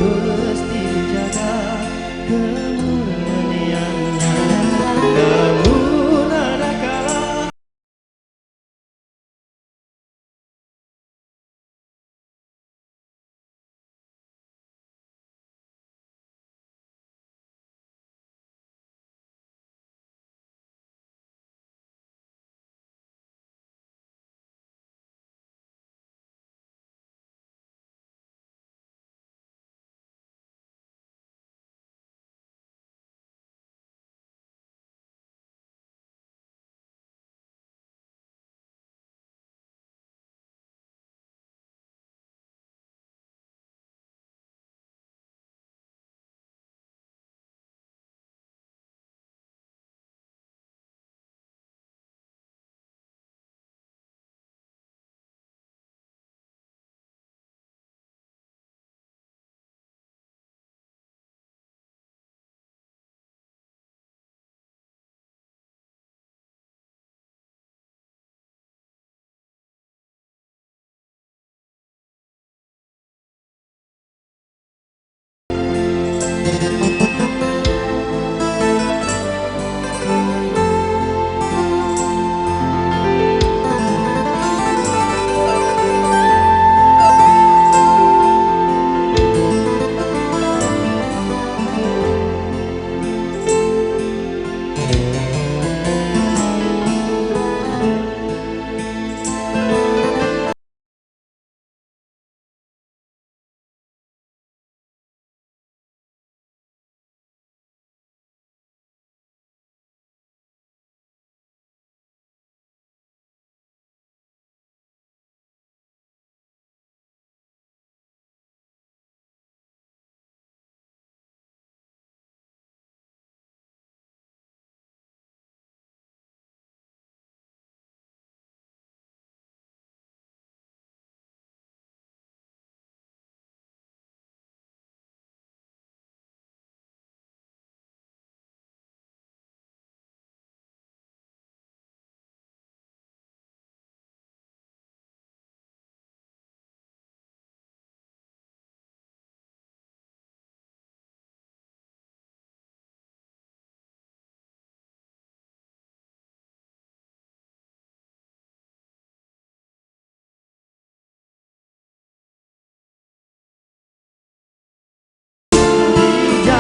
Mesti dijaga kemurniannya. Namun ada kala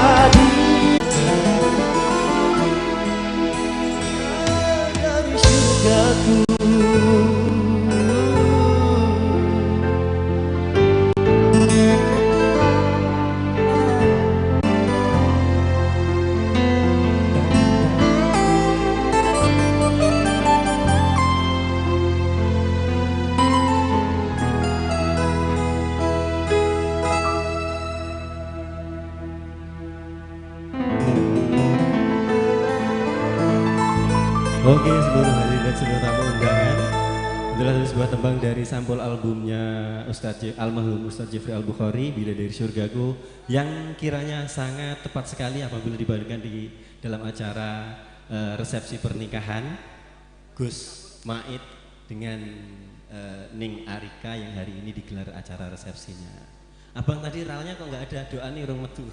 jadi dari surgaku. Oke, seluruh hadirin dan seluruh tamu undangan. Itulah sebuah tembang dari sampul albumnya Ustadz almarhum Ustadz Jefri Al-Bukhari, Bila Dari Surgaku, yang kiranya sangat tepat sekali apabila dibandingkan di dalam acara resepsi pernikahan Gus Mait dengan Ning Arika yang hari ini digelar acara resepsinya. Abang tadi ralnya kok nggak ada doa nih rong metu.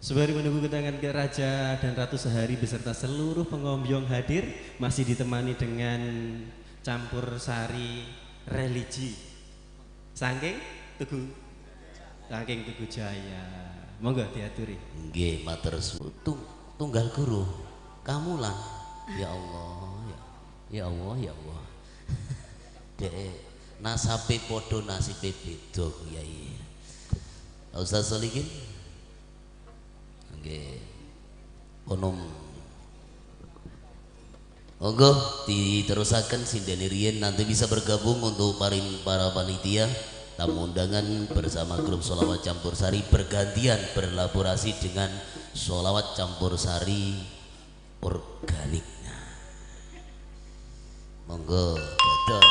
Sembari menunggu kedatangan ke Raja dan Ratu Sehari beserta seluruh pengombyong hadir, masih ditemani dengan campur sari religi. Saking Tugu, saking Tugu Jaya. Monggo diaturi. Nggih, matur suwun. Tunggal guru, kamulan. Ya Allah, ya. Ya Allah, ya Allah. Dek nasabe padha nasibe beda Kyai. Ustaz Solikin. Nggih. Onom. Monggo diterusaken sindene riyen nanti bisa bergabung untuk para panitia tamu undangan bersama grup Sholawat Campur Sari bergantian berlaborasi dengan Sholawat Campur Sari organik. Monggo dados.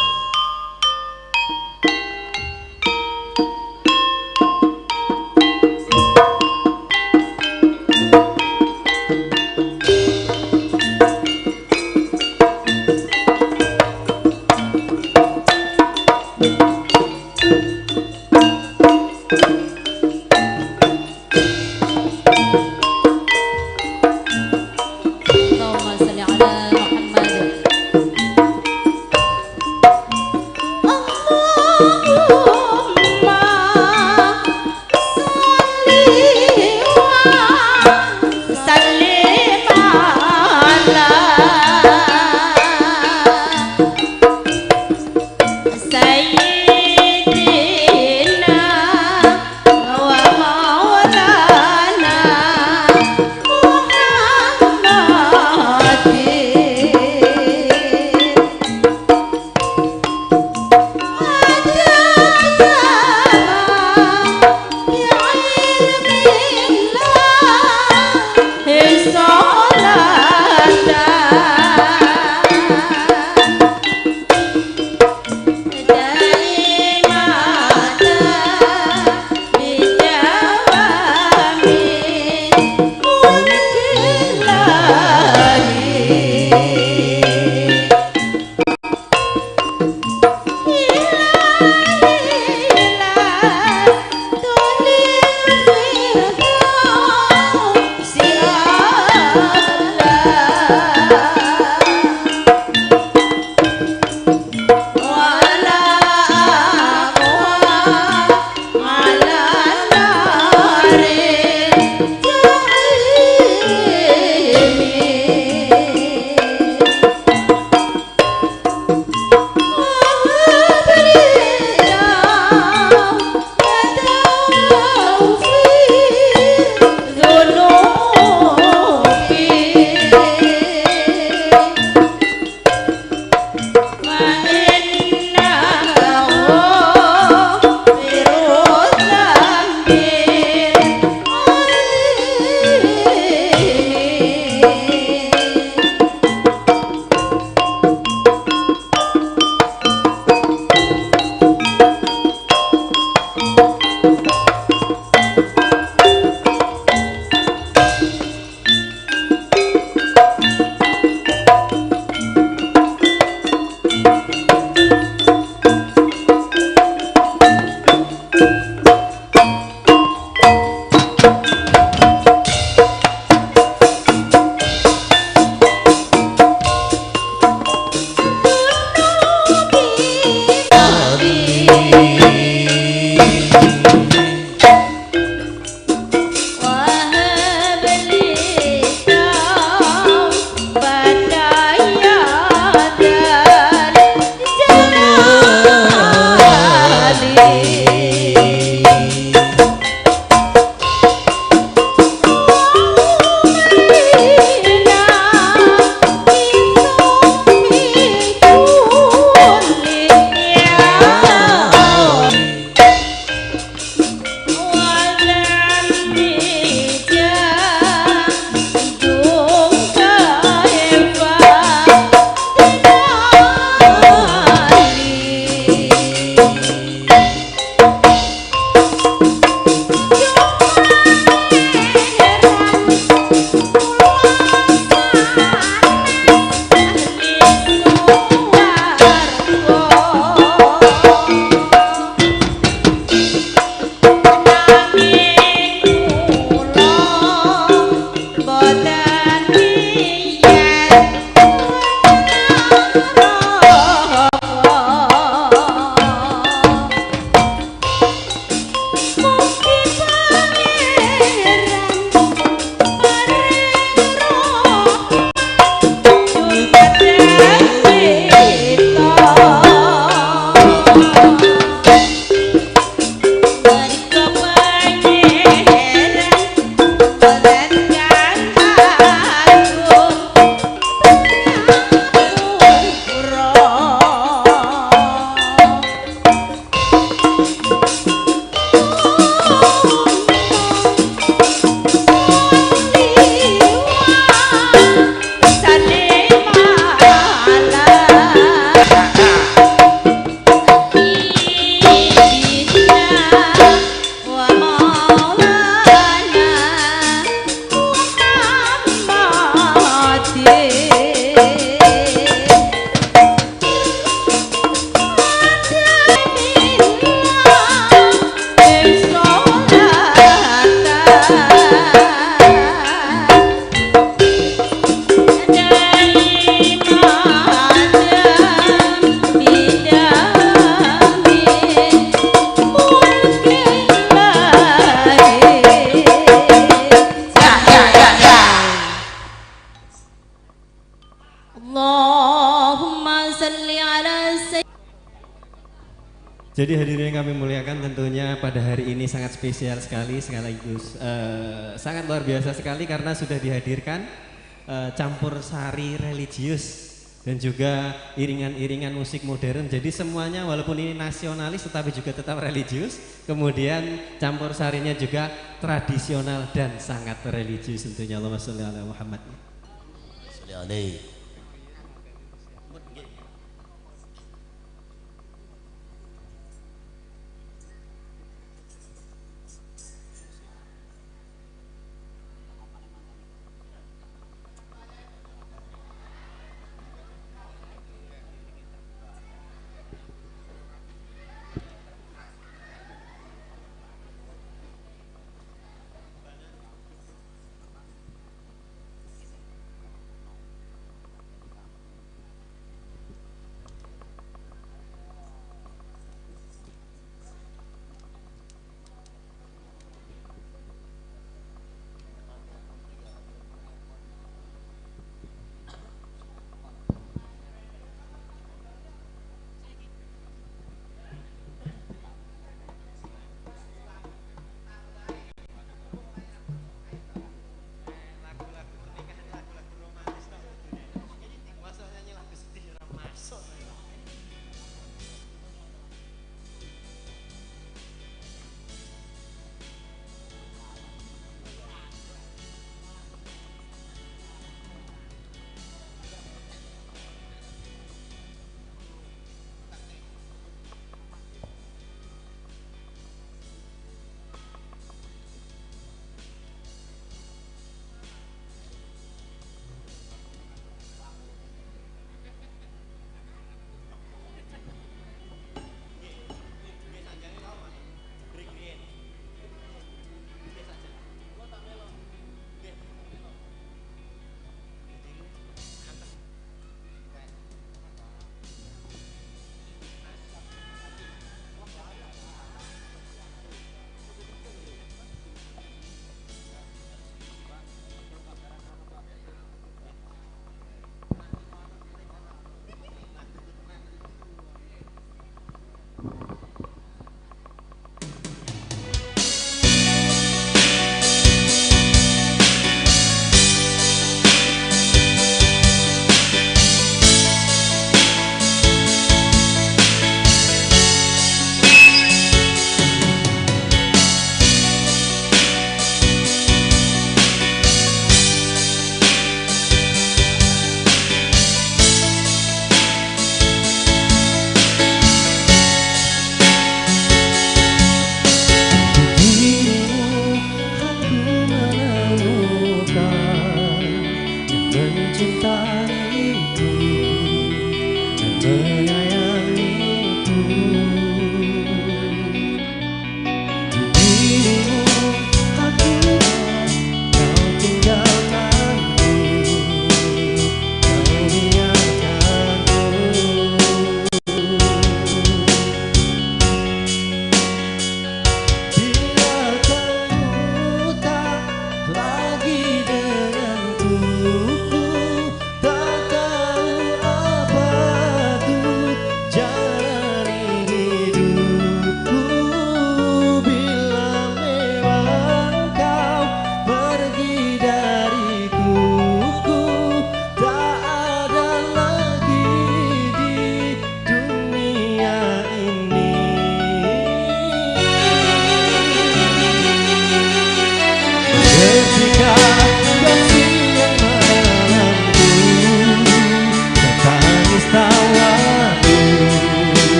Jadi hadirin yang kami muliakan, tentunya pada hari ini sangat spesial sekali, sekaligus sangat luar biasa sekali karena sudah dihadirkan campur sari religius dan juga iringan-iringan musik modern. Jadi semuanya walaupun ini nasionalis tetapi juga tetap religius. Kemudian campur sarinya juga tradisional dan sangat religius tentunya. Allahumma sholli ala Muhammad. Sholli alaihi.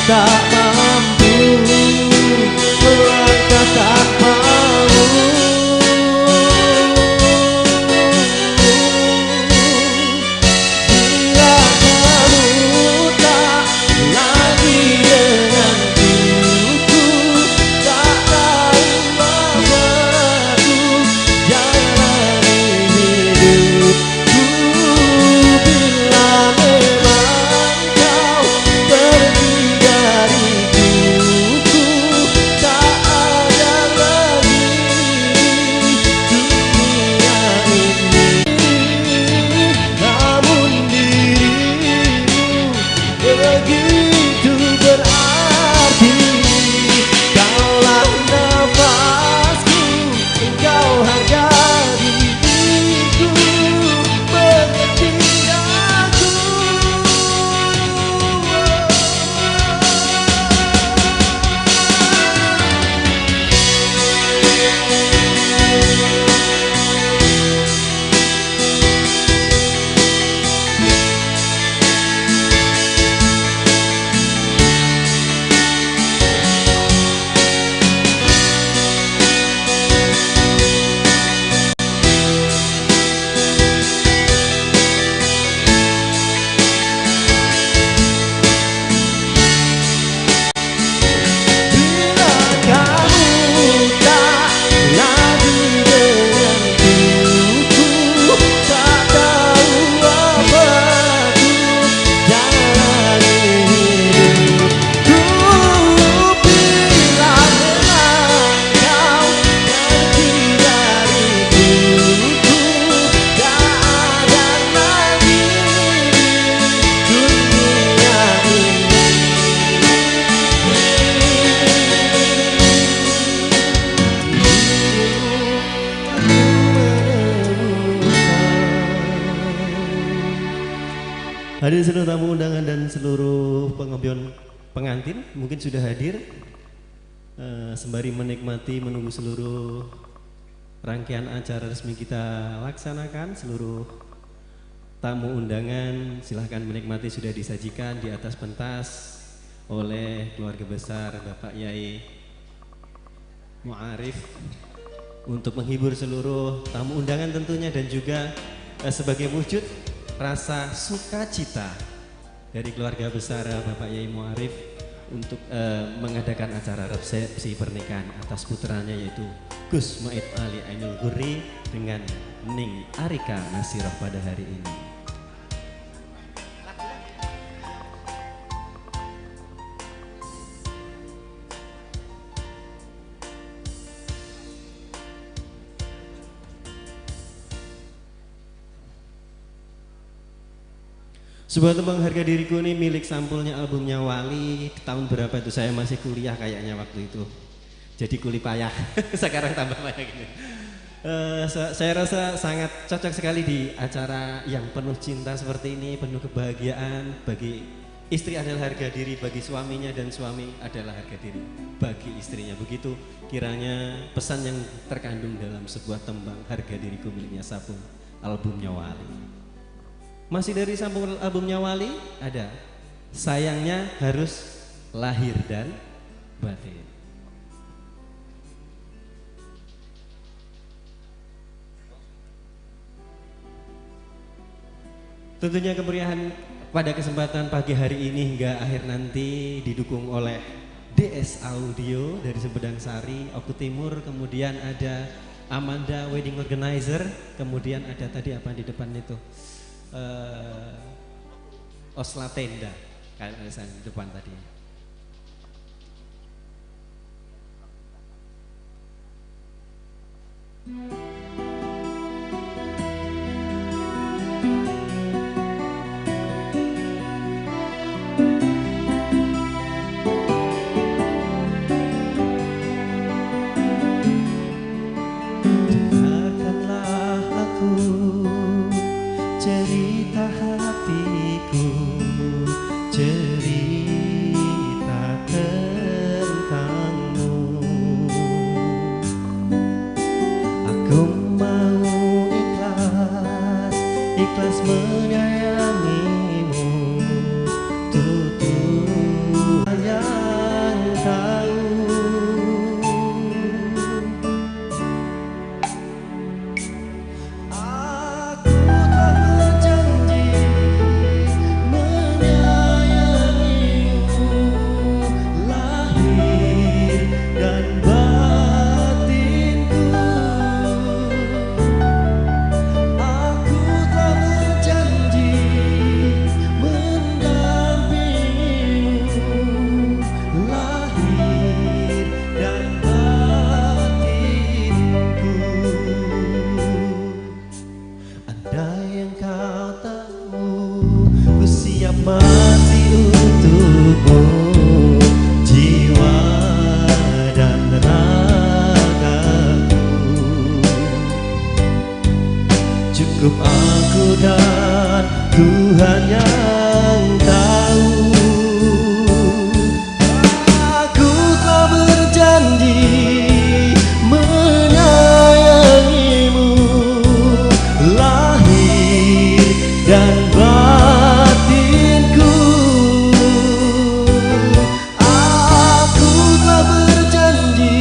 Tak mampu melangkah tanpamu. Hadir seluruh tamu undangan dan seluruh pengembion pengantin mungkin sudah hadir, sembari menikmati menunggu seluruh rangkaian acara resmi kita laksanakan. Seluruh tamu undangan silahkan menikmati, sudah disajikan di atas pentas oleh keluarga besar Bapak Yai Mu'arif untuk menghibur seluruh tamu undangan tentunya, dan juga sebagai wujud rasa sukacita dari keluarga besar Bapak Yai Mu'arif untuk mengadakan acara resepsi pernikahan atas putranya yaitu Gus Maid Ali Ainul Gurri dengan Ning Arika Nasiroh pada hari ini. Sebuah tembang Harga Diriku ini milik sampulnya albumnya Wali. Tahun berapa itu saya masih kuliah kayaknya waktu itu. Jadi kuli payah. Sekarang tambah payah gini. Saya rasa sangat cocok sekali di acara yang penuh cinta seperti ini, penuh kebahagiaan. Bagi istri adalah harga diri bagi suaminya, dan suami adalah harga diri bagi istrinya. Begitu kiranya pesan yang terkandung dalam sebuah tembang Harga Diriku miliknya Sampul albumnya Wali. Masih dari sampul albumnya Wali ada Sayangnya Harus Lahir dan Batin. Tentunya kemeriahan pada kesempatan pagi hari ini hingga akhir nanti didukung oleh DS Audio dari Sumedang Sari, Oku Timur, kemudian ada Amanda Wedding Organizer, kemudian ada tadi apa di depan itu? Osla Tenda kayak di depan tadi. Dengarkanlah aku cerita hatiku, cerita tentangmu. Aku mau ikhlas, ikhlas menyayangimu. Tutur yang tahu. Aku telah berjanji menyayangimu lahir dan batinku. Aku telah berjanji mendampingimu lahir dan batinku. Andai yang kau tahu, ku siap mati untukmu, jiwa dan ragaku. Cukup aku dan Tuhan yang tahu. Aku telah berjanji menyayangimu lahir dan batinku. Aku telah berjanji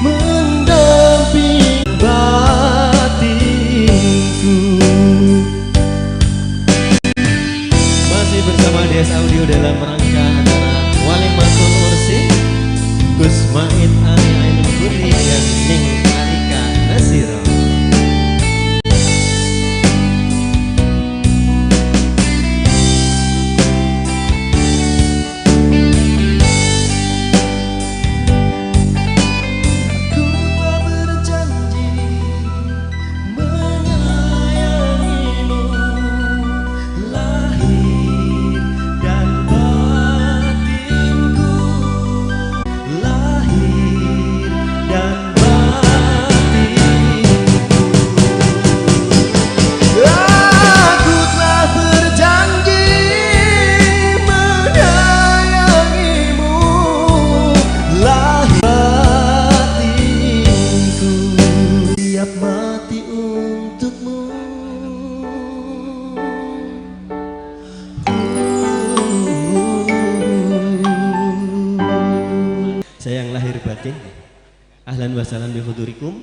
mendampingi batinku. Ahlan wa sahlan bi hudurikum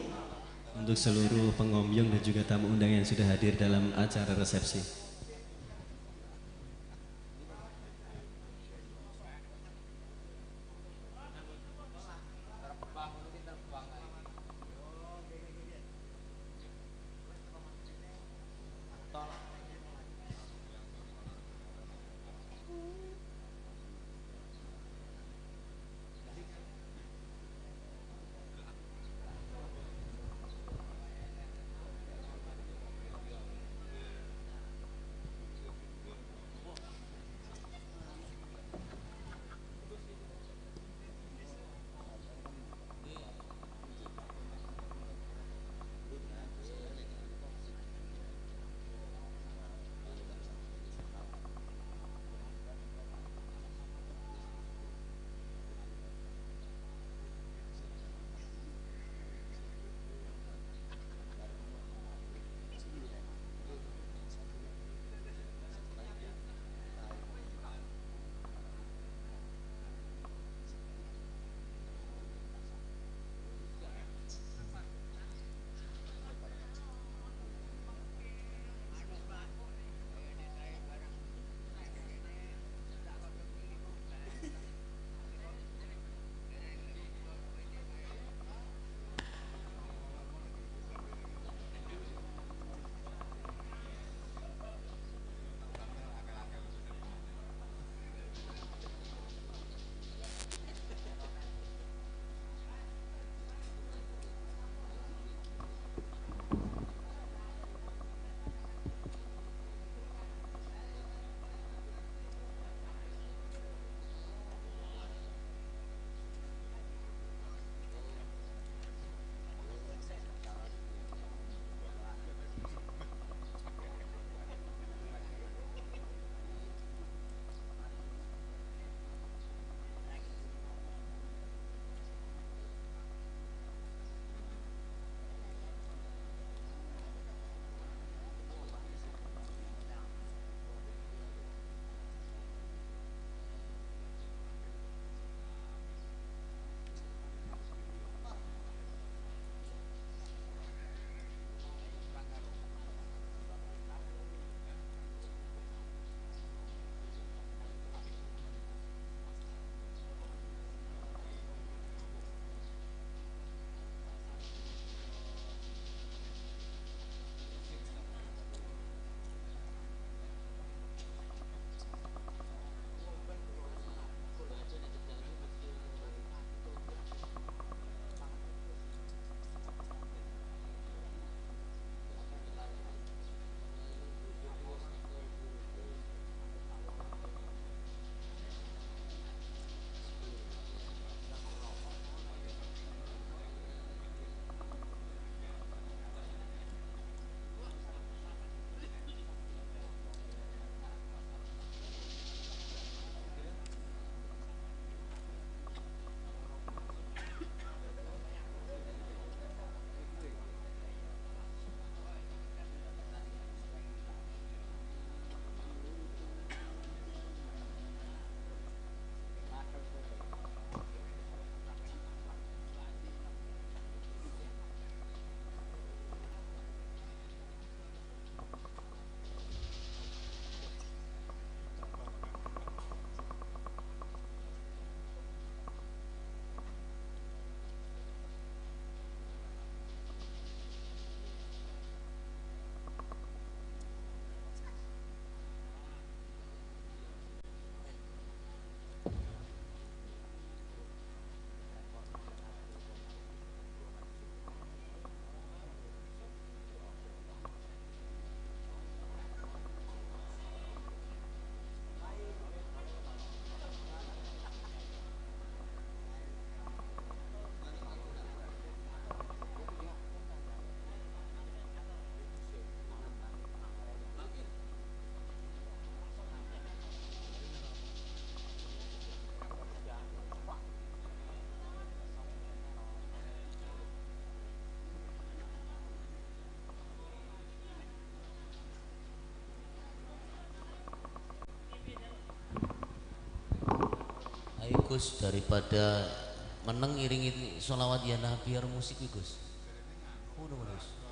untuk seluruh pengombyong dan juga tamu undangan yang sudah hadir dalam acara resepsi. Ayo Gus, daripada Meneng ngiringi sholawat ya Nabi karo musik kuwi Gus. Ngono Gus.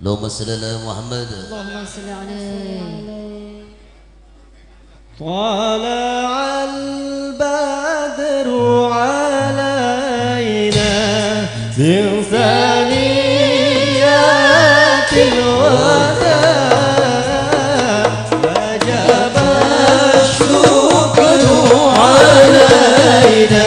Allahumma shalli ala Muhammad. Allahumma shalli alaihi. Tala'al badru alaina min saniyatil wada wajaba syukru alaina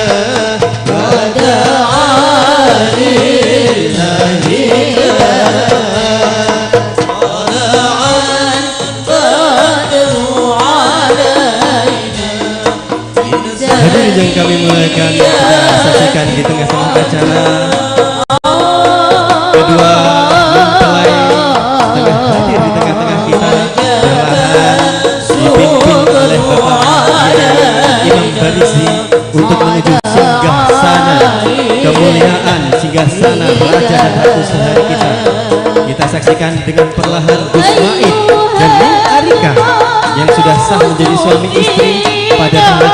hadirin yang kami muliakan, kita saksikan di tengah-tengah acara kedua mempelai tengah hadir di tengah-tengah kita, perlahan dipimpin oleh Bapak Imam Barizi untuk menuju singgasana kemuliaan, singgasana raja dan ratu sehari kita. Kita saksikan dengan perlahan Gus Maid dan Ning Arika yang sudah sah menjadi suami istri pada tanggal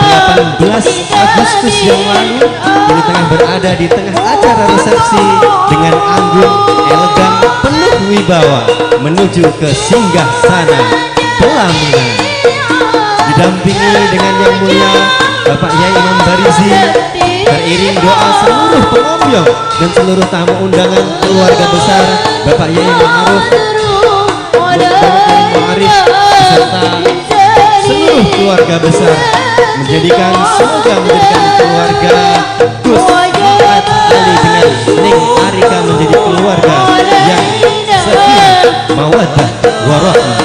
18 Agustus yang lalu, kini tengah berada di tengah acara resepsi dengan anggun, elegan, penuh wibawa menuju ke singgasana pelaminan. Didampingi dengan yang mulia Bapak Yai Imam Barizi, teriring doa seluruh pengombyong dan seluruh tamu undangan keluarga besar Bapak Yai Ma'ruf, Bapak Yai Ma'arif beserta seluruh keluarga besar, menjadikan semoga menjadikan keluarga Gus Maat Ali dengan Ning Arika menjadi keluarga yang sakinah, mawaddah, warahmah.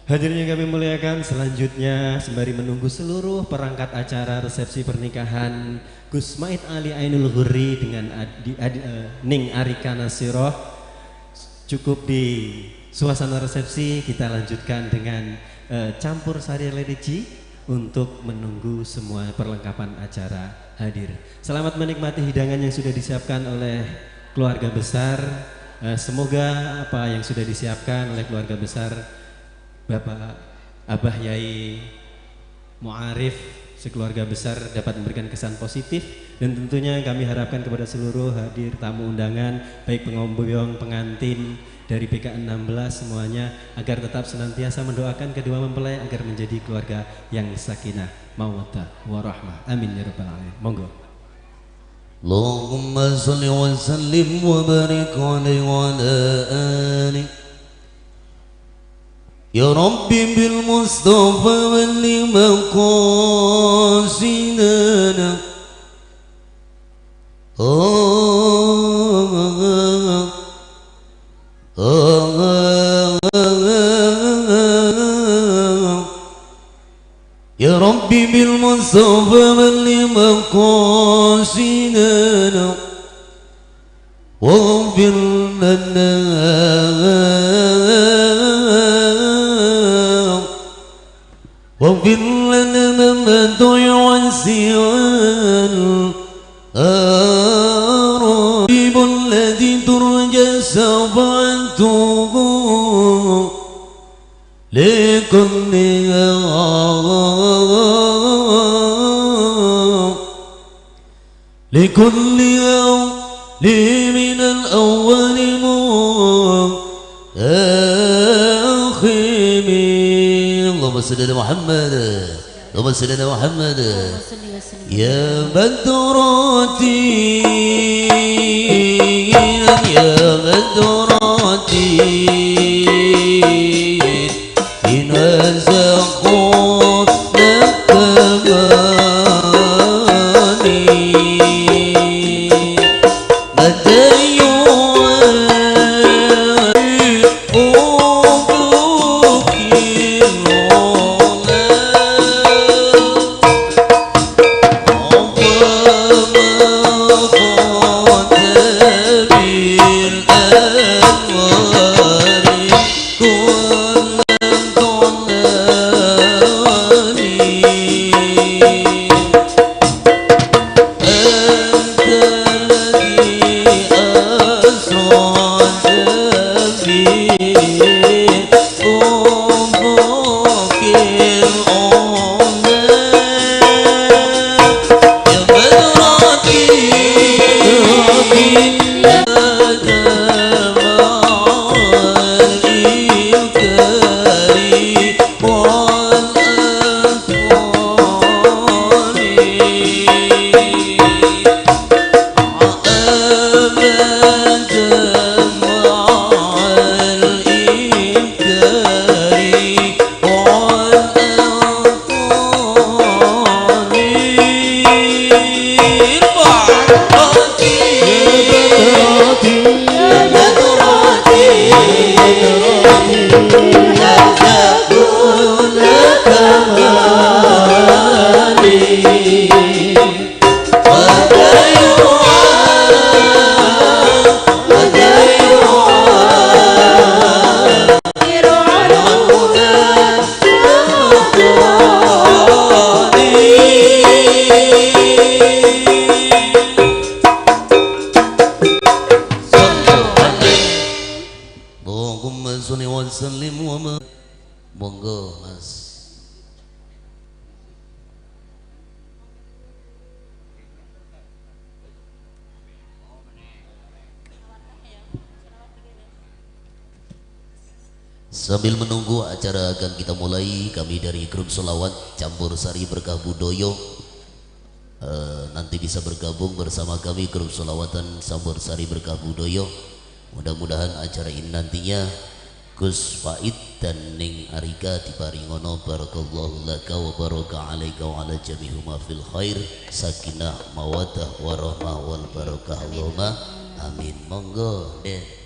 Hadirin yang kami muliakan, selanjutnya sembari menunggu seluruh perangkat acara resepsi pernikahan Gus Mait Ali Ainul Ghurri dengan Ning Arika Nasiroh, cukup di suasana resepsi, kita lanjutkan dengan campur sari religi untuk menunggu semua perlengkapan acara hadir. Selamat menikmati hidangan yang sudah disiapkan oleh keluarga besar. Semoga apa yang sudah disiapkan oleh keluarga besar Bapak Abah Yai Mu'arif sekeluarga besar dapat memberikan kesan positif, dan tentunya kami harapkan kepada seluruh hadir tamu undangan, baik pengombyong, pengantin dari BK 16 semuanya, agar tetap senantiasa mendoakan kedua mempelai agar menjadi keluarga yang sakinah, mawaddah, warahmah. Amin ya rabbal alamin. Monggo. Allahumma shalli wa sallim wa barik alaihi wa ala alihi. Ya Rabbi bil Mustafa wal maqasidana. Ya Rabbi bil Mustafa wal maqasidana waghfir lana واغفر لنا ما تعسر الرحيم الذي ترجى شفاعته لكل لكل من الأول Allahumma shalli ala Muhammad. Allahumma shalli ala Muhammad. Ya badrati, ya badrati, Monggo Mas. Sambil menunggu acara akan kita mulai, kami dari grup Sholawat Campur Sari Berkah Budoyo nanti bisa bergabung bersama kami grup Sholawatan Campur Sari Berkah Budoyo. Mudah-mudahan acara ini nantinya Gus Faid dan Ning Arika diparingono barakallahu laka wa baraka alaika wa ala jamihuma fil khair sakinah mawaddah warahmah wal barakah. Allahumma amin. Monggo deh.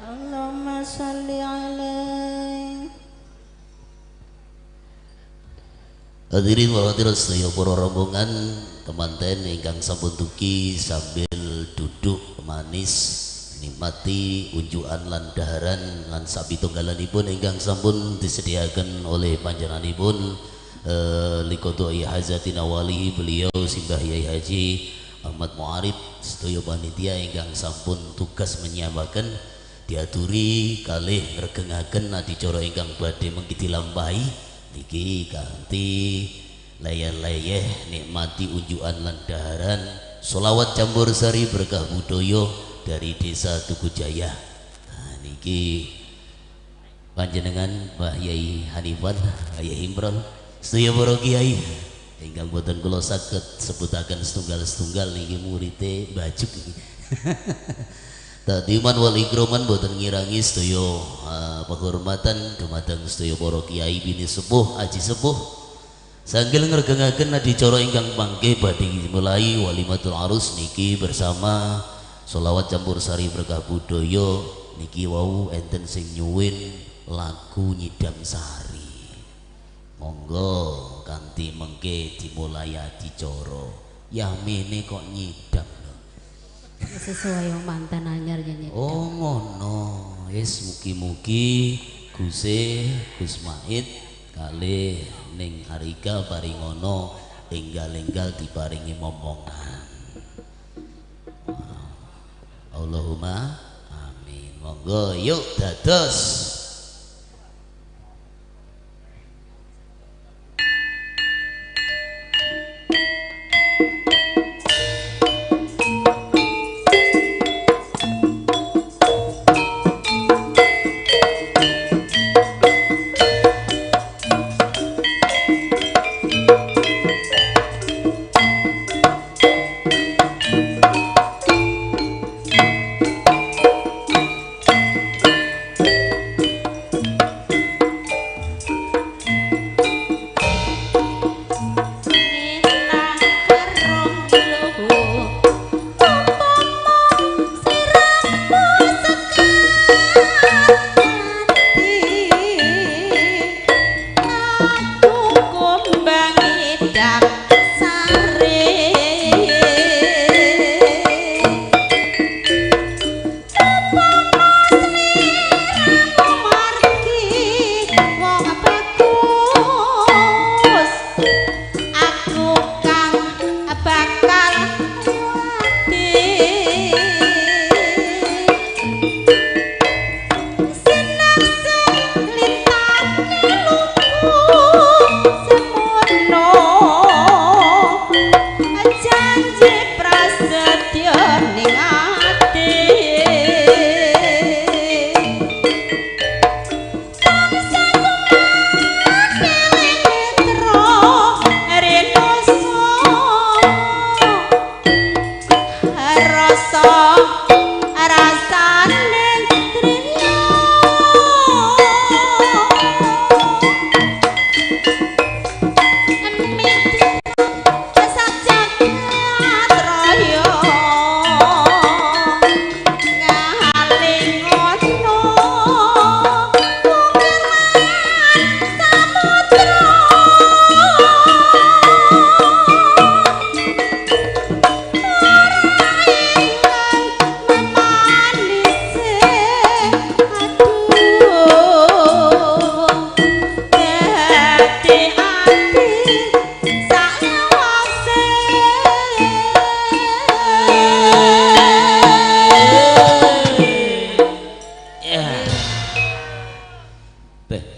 Allahumma sholli alaihi. Hadirin wa hadirat sedaya para rombongan kemanten ingkang sampun dugi sambil duduk manis nikmati unjukan lan daharan lan sapitunggalanipun ingkang sampun disediakan oleh panjenenganipun liqadai hajatin awalihi beliau Simbah Yai Haji Ahmad Muarif sedaya panitia ingkang sampun tugas menyiapaken diaturi kalih ngregengaken adicara ingkang badhe mengki dilampahi niki kanthi layar-layeh nikmati unjukan lan daharan solawat campur sari berkah budaya dari desa Tugu Jaya. Nah, niki panjenengan Mbah Yai Hanifan, Yai Imron, sedaya para kiai ingkang boten kula saged sebutaken setunggal-setunggal niki murite Bajuk niki. Tadiman wal ikroman boten ngirangi sedaya penghormatan dumateng sedaya para kiai bini sepuh aji sepuh sambil ngregengaken adicara ingkang mangke badhe dimulai walimatul arus niki bersama solawat campur sari berkah budaya niki wau enten sing nyuwun lagu nyidam sari. Monggo kanthi mengke dimulai adicara. Yahmene kok nyidam lho. Sesuai mantan anyar nyidam. Oh ngono. Wis mugi-mugi Guse Gus Maid kalih ning Arika paringono enggal-enggal diparingi momongan. Allahumma amin. Monggo yuk dados.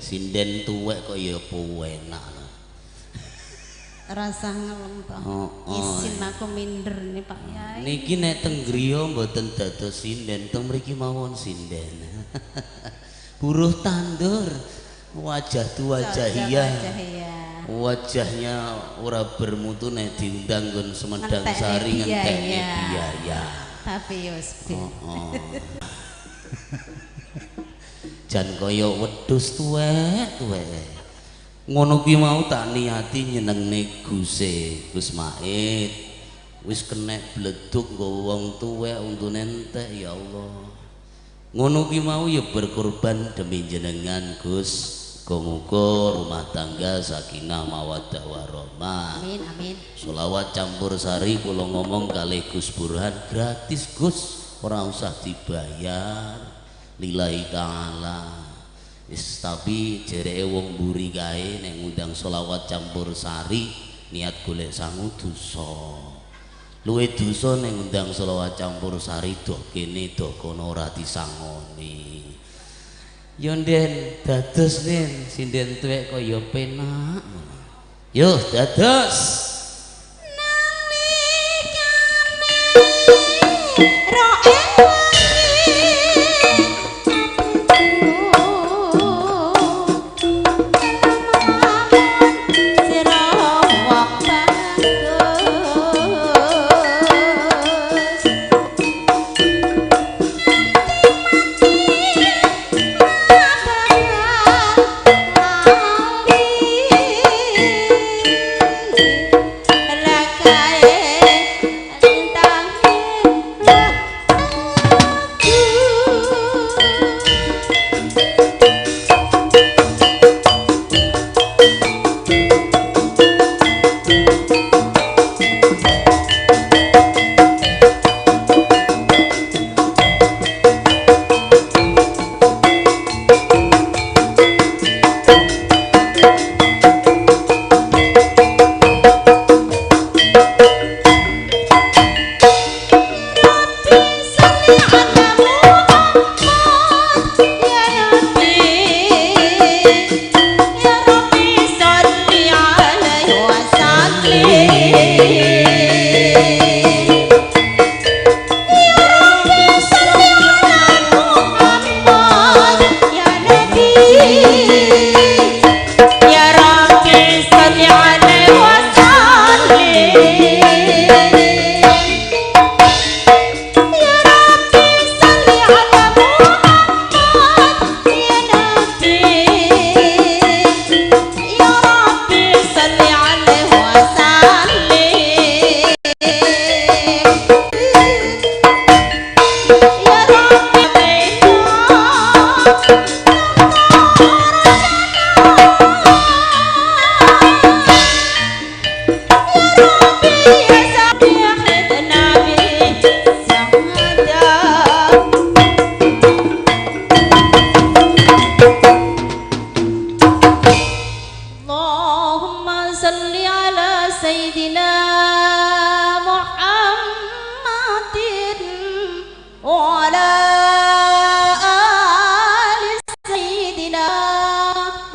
Sinden tuwek kok ya enak lho. Rasa ngelem to. Isin aku minder nih Pak Yai. Niki nek teng griya mboten dados sinden, teng mriki mawon sinden. Buruh tandur, wajah tua wajah iya. Wajahnya ora bermutu nek diundang nggon Sumedang Sari ngentekne biaya. Tapi yo wis. Jan kaya wedhus tuwek-tuwek. Ngono kuwi mau tak niati nyenengne Guse Gus Maid. Wis kenek bleduk nggo wong tuwek untune entek ya Allah. Ngono kuwi mau ya berkorban demi jenengan Gus. Muga-muga rumah tangga sakinah mawaddah warahmah. Amin amin. Selawat campur sari kula ngomong kalih Gus Burhan gratis Gus, ora usah dibayar. Lillahi ta'ala. Wis tapi jereke wong mburi kae nek ngundang selawat campur sari niat golek sangu dosa. Luwe dosa nek ngundang selawat campur sari doh kene doh kono ora disangoni. Yo Nden, dados Nden, sinden tuwek kaya penak. Yo dados.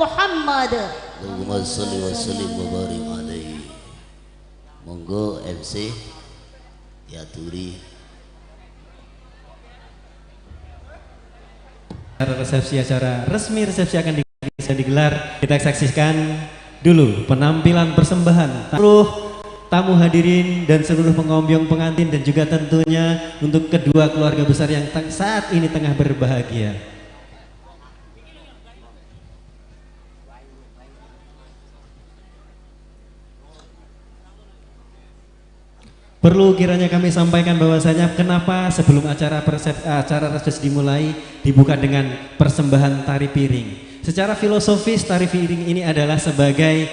Muhammad. Muhammad. Allahumma sholli wa sallim wa barik alaihi. Monggo MC diaturi. Resepsi, acara resmi resepsi akan digelar. Kita saksikan dulu penampilan persembahan seluruh tamu hadirin dan seluruh pengombyong pengantin dan juga tentunya untuk kedua keluarga besar yang saat ini tengah berbahagia. Perlu kiranya kami sampaikan bahwasanya kenapa sebelum acara resepsi dimulai dibuka dengan persembahan tari piring. Secara filosofis tari piring ini adalah sebagai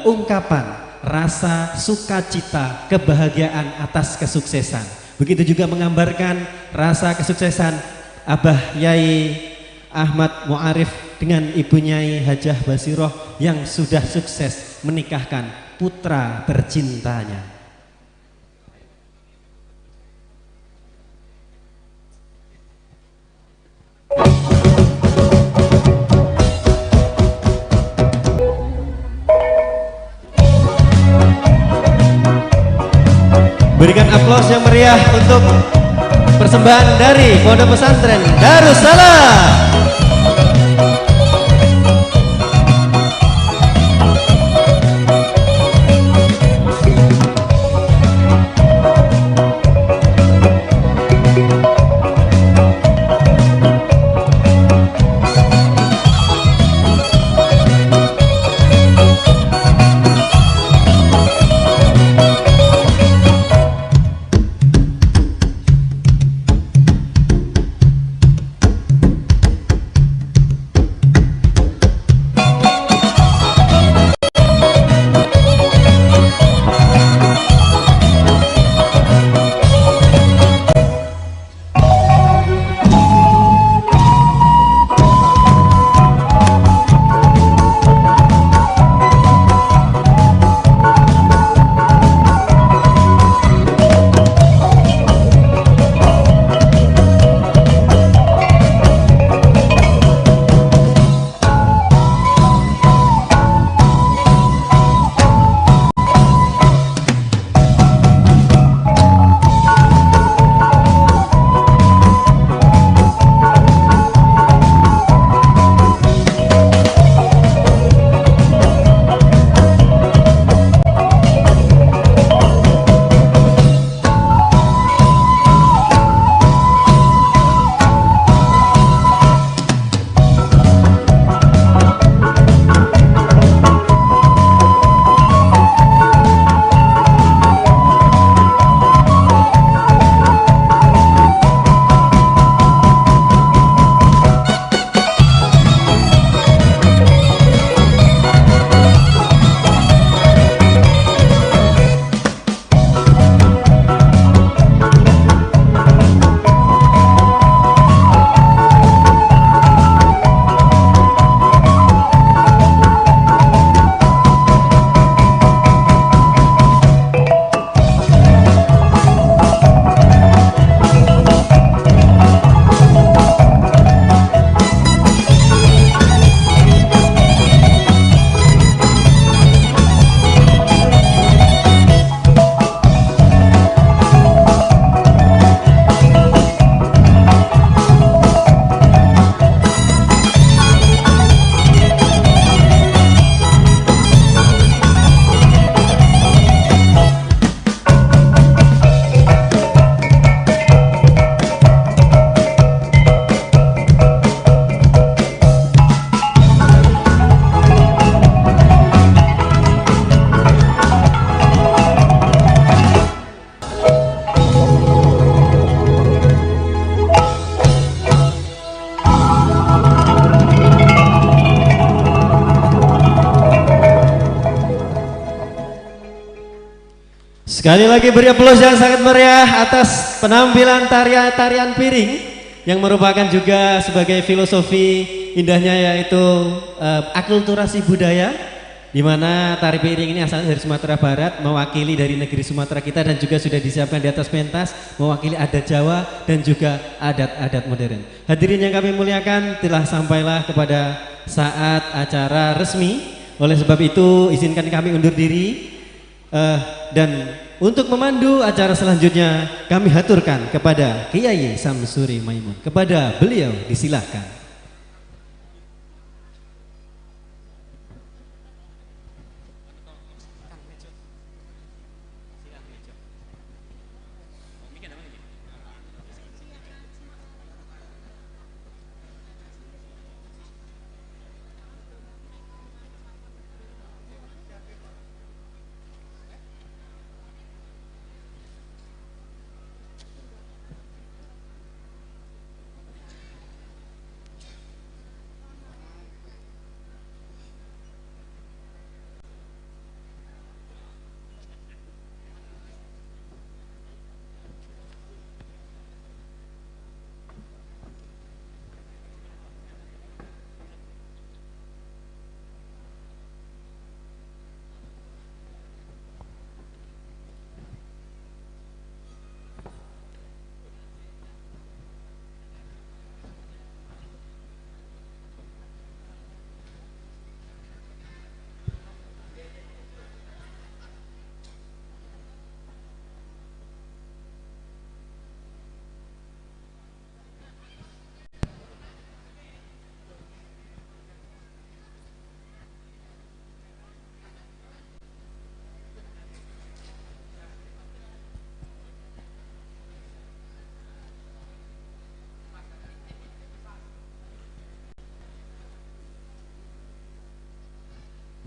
ungkapan rasa sukacita, kebahagiaan atas kesuksesan. Begitu juga menggambarkan rasa kesuksesan Abah Yai Ahmad Mu'arif dengan Ibu Nyai Hajah Basiroh yang sudah sukses menikahkan putra tercintanya. Berikan aplaus yang meriah untuk persembahan dari Pondok Pesantren Darussalam. Sekali lagi beri aplaus yang sangat meriah atas penampilan tarian-tarian piring yang merupakan juga sebagai filosofi indahnya, yaitu akulturasi budaya, di mana tari piring ini asalnya dari Sumatera Barat, mewakili dari negeri Sumatera kita, dan juga sudah disiapkan di atas pentas mewakili adat Jawa dan juga adat-adat modern. Hadirin yang kami muliakan, telah sampailah kepada saat acara resmi. Oleh sebab itu izinkan kami undur diri, dan untuk memandu acara selanjutnya kami haturkan kepada Kiai Samsuri Maimun. Kepada beliau disilahkan.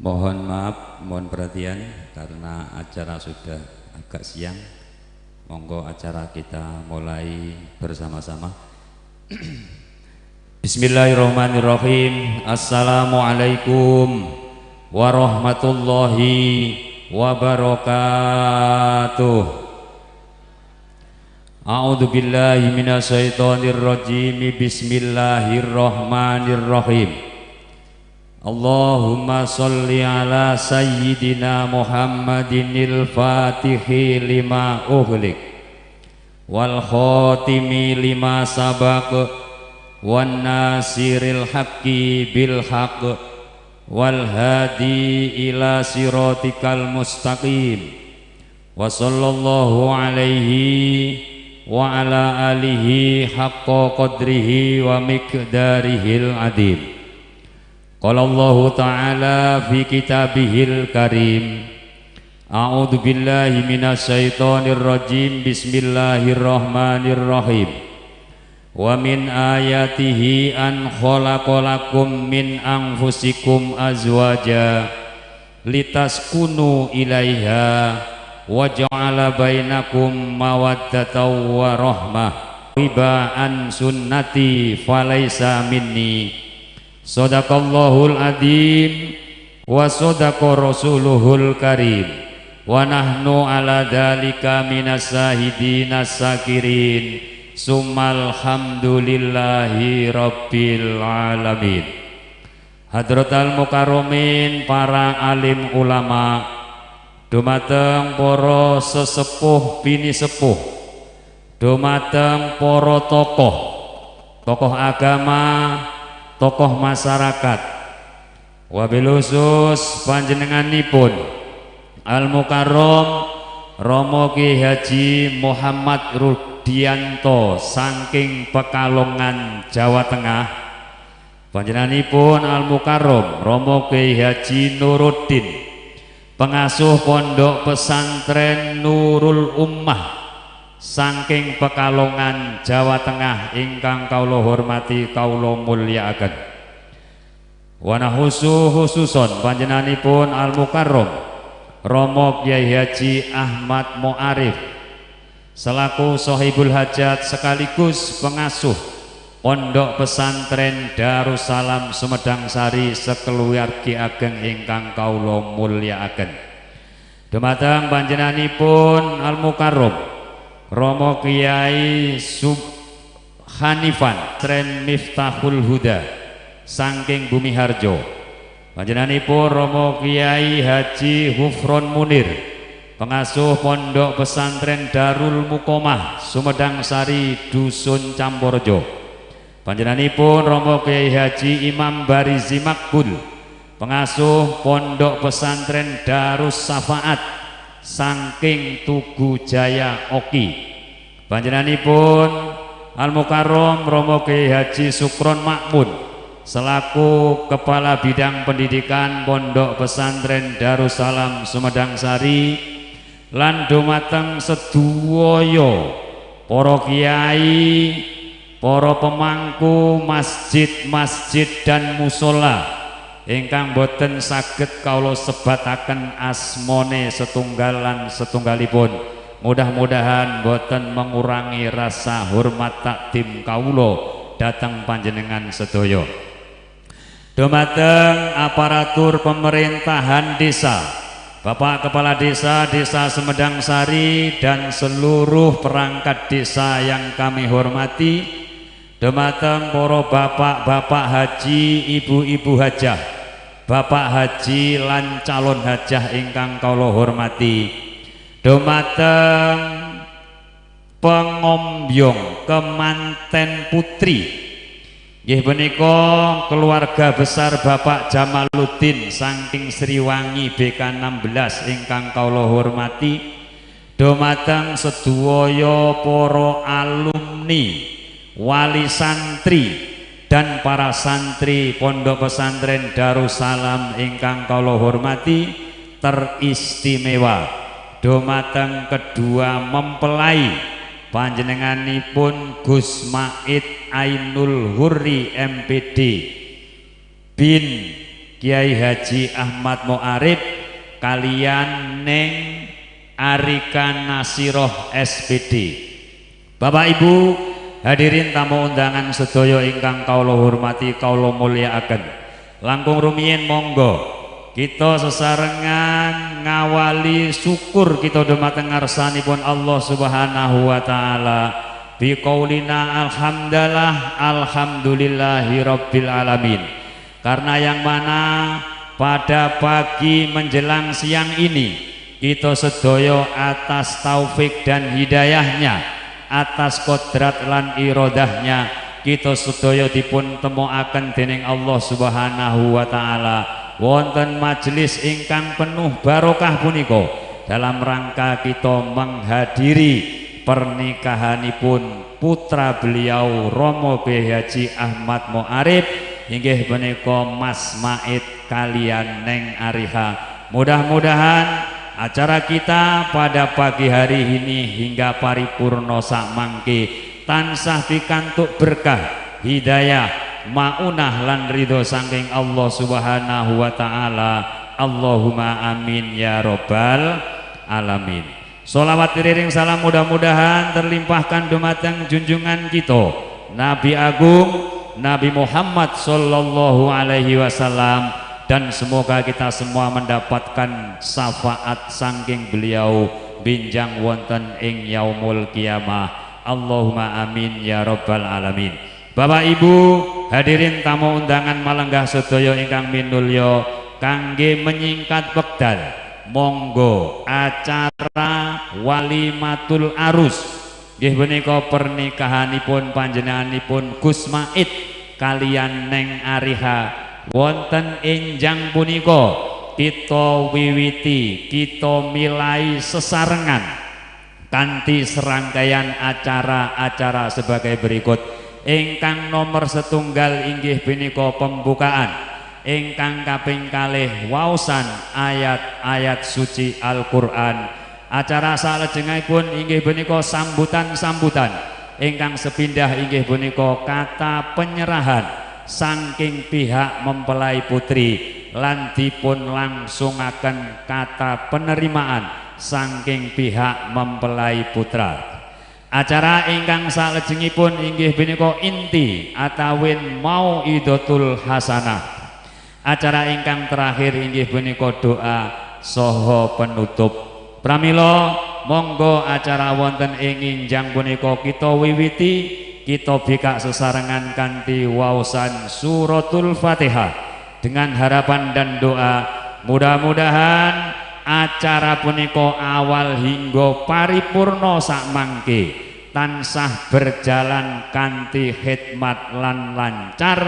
Mohon maaf, mohon perhatian karena acara sudah agak siang. Monggo acara kita mulai bersama-sama. Bismillahirrahmanirrahim. Assalamualaikum warahmatullahi wabarakatuh. A'udzu billahi minasyaitonir rajim. Bismillahirrahmanirrahim. Allahumma sholli ala sayyidina Muhammadinil fatihi lima ughliq wal khatimi lima sabaq wan nasiril haqqi bil haqq wal hadi ila siratikal mustaqim wa sallallahu alaihi wa ala alihi haqqa qadrihi wa miqdarihil adim. Qala Allahu ta'ala fi kitabihil karim. A'udzu billahi minasyaitonir rajim. Bismillahirrahmanirrahim. Wa min ayatihi an khalaqalakum min anfusikum azwaja litaskunu ilaiha wa ja'ala bainakum mawaddatan wa rahmah. Riba an sunnati falaisa minni. Sadaqallahul adzim wa sadaqa rasuluhul karim wa nahnu ala dzalika minas sahidin sakirin. Summalhamdulillahi rabbil alamin. Hadratal mukarromin, para alim ulama, dumateng para sesepuh bini sepuh, dumateng para tokoh, tokoh agama, tokoh masyarakat, wabil khusus panjenenganipun Al Mukarrom Romo Ki Haji Muhammad Rudianto saking Pekalongan, Jawa Tengah. Panjenenganipun Al Mukarrom Romo Ki Haji Nuruddin, pengasuh Pondok Pesantren Nurul Ummah saking Pekalongan, Jawa Tengah, ingkang kawula hormati kawula mulyakaken. Wana khususon panjenenganipun Al Mukarrom Romo Kyai Haji Ahmad Mu'arif selaku Sohibul Hajat sekaligus pengasuh Pondok Pesantren Darussalam Sumedang Sari sekeluargi ageng ingkang kawula mulyakaken. Dumateng panjenenganipun Al Mukarrom Romo Kiai Subhanifan Tren Miftahul Huda saking Bumi Harjo. Panjenenganipun Romo Kiai Haji Hufron Munir, pengasuh Pondok Pesantren Darul Mukomah Sumedang Sari Dusun Camporjo. Panjenenganipun Romo Kiai Haji Imam Barizi Makbul, pengasuh Pondok Pesantren Darus Safaat saking Tugu Jaya Oki. Panjenenganipun Al Mukarrom Romo Kiai Haji Sukron Makmun selaku Kepala Bidang Pendidikan Pondok Pesantren Darussalam Sumedang Sari lan dumateng seduwaya para kiai, para pemangku masjid-masjid dan musola ingkang boten saged kawula sebataken asmane setunggal lan setunggalipun. Mudah-mudahan boten mengurangi rasa hormat takdim kawula dhateng panjenengan sedaya. Dumateng aparatur pemerintahan desa, Bapak Kepala Desa Desa Sumedang Sari dan seluruh perangkat desa yang kami hormati, dumateng para bapak-bapak haji, ibu-ibu hajah, bapak haji lan calon hajah ingkang kawula hormati, dumateng pengombyong kemanten putri nggih punika keluarga besar Bapak Jamaluddin saking Sriwangi BK 16 ingkang kawula hormati, dumateng sedaya para alumni, wali santri dan para santri Pondok Pesantren Darussalam ingkang kawula hormati, teristimewa dumateng kedua mempelai panjenenganipun Gus Maid Ainul Hurri MPD bin Kiai Haji Ahmad Mu'arib kalian Neng Arika Nasiroh SPD. Bapak Ibu hadirin tamu undangan sedaya ingkang kawula hormati, kawula mulyakaken. Langkung rumiyin monggo kita sesarengan ngawali syukur kita dumateng ngarsanipun Allah Subhanahu wa taala bi qaulina alhamdulillah alhamdulillahi rabbil alamin. Karena yang mana pada pagi menjelang siang ini kita sedaya atas taufik dan hidayahnya, atas kodrat lan irodahnya, kita sedaya dipun temokaken dening Allah Subhanahu wa taala wonten majelis ingkang penuh barokah punika dalam rangka kita menghadiri pernikahanipun putra beliau Romo Kiai Haji Ahmad Mu'arib inggih punika Mas Maid kalian Neng Ariha. Mudah-mudahan acara kita pada pagi hari ini hingga paripurna sakmangke tansah pikantuk berkah, hidayah, maunah lan ridho saking Allah Subhanahu wa taala. Allahumma amin ya robbal alamin. Sholawat diriring salam mudah-mudahan terlimpahkan dumateng junjungan kita Nabi Agung Nabi Muhammad sallallahu alaihi wasallam, dan semoga kita semua mendapatkan syafaat saking beliau binjang wonten ing yaumul kiamah. Allahumma amin ya robbal alamin. Bapak Ibu hadirin tamu undangan malenggah sedaya ingkang minulya, kangge menyingkat wekdal monggo acara walimatul arus nggih punika pernikahanipun panjenenganipun Gus Maid kalian Neng Ariha wonten enjang punika kita wiwiti, kita milai sesarengan kanthi serangkaian acara-acara sebagai berikut. Ingkang nomor setunggal inggih punika pembukaan, ingkang kaping kalih waosan ayat-ayat suci Al-Qur'an. Acara salajengipun inggih punika sambutan-sambutan, ingkang sepindah inggih punika kata penyerahan saking pihak mempelai putri lan dipun langsungaken kata penerimaan saking pihak mempelai putra. Acara ingkang salajengipun inggih punika inti atawin mauidatul hasanah. Acara ingkang terakhir inggih punika doa saha penutup. Pramila monggo acara wonten ing injang punika kita wiwiti, kita bikak sesarengan kanthi waosan suratul Fatihah dengan harapan dan doa mudah-mudahan acara punika awal hingga paripurna sakmangke tansah berjalan kanthi khidmat lan lancar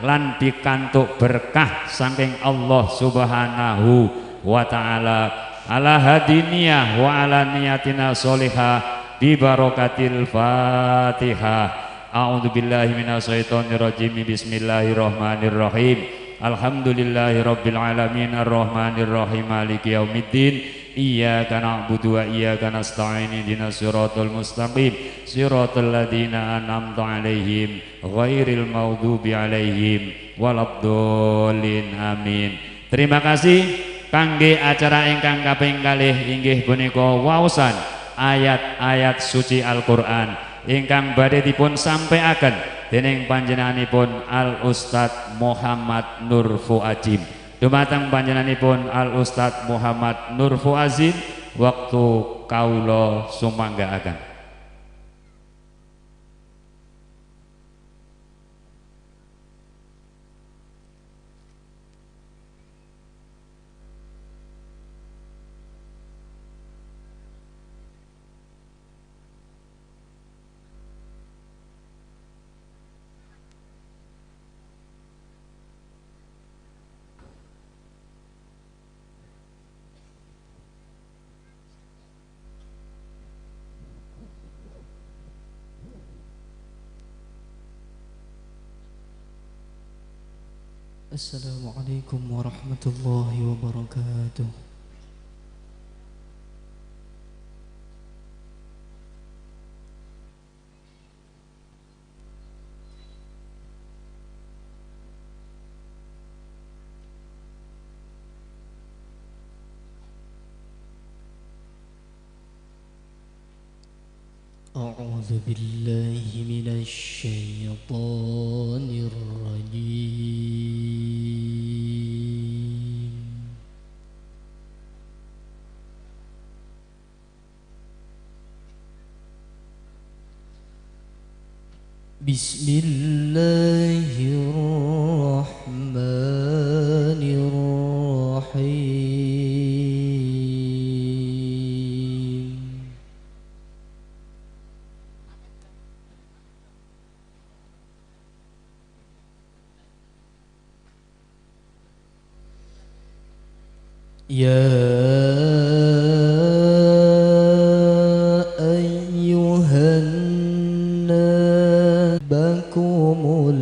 lan pikantuk berkah saking Allah Subhanahu wa taala. Ala hadiniyah wa ala niyatina sholihah bi barakatil Fatihah. A'udzubillahi minasyaitonirrajim. Bismillahirrahmanirrahim. Alhamdulillahirabbil alamin arrahmanirrahim maliki yaumiddin. Iyyaka na'budu wa iyyaka nasta'in ihdinas siratal mustaqim siratal ladzina an'amta 'alaihim ghairil maghdubi 'alaihim waladdallin. Amin. Terima kasih kangge acara ingkang kaping kalih inggih punika waosan ayat-ayat suci Al-Qur'an ingkang badhe dipun sampaiaken dening panjenenganipun Al Ustadz Muhammad Nur Fuajim. Dumateng panjenenganipun Al Ustadz Muhammad Nur Fuazim, waktu kawula sumanggaaken. Assalamualaikum warahmatullahi wabarakatuh. A'udzu billahi minasy syaithanir rajim. Bismillahirrahmanirrahim. Ya ayyuhan nas bakumul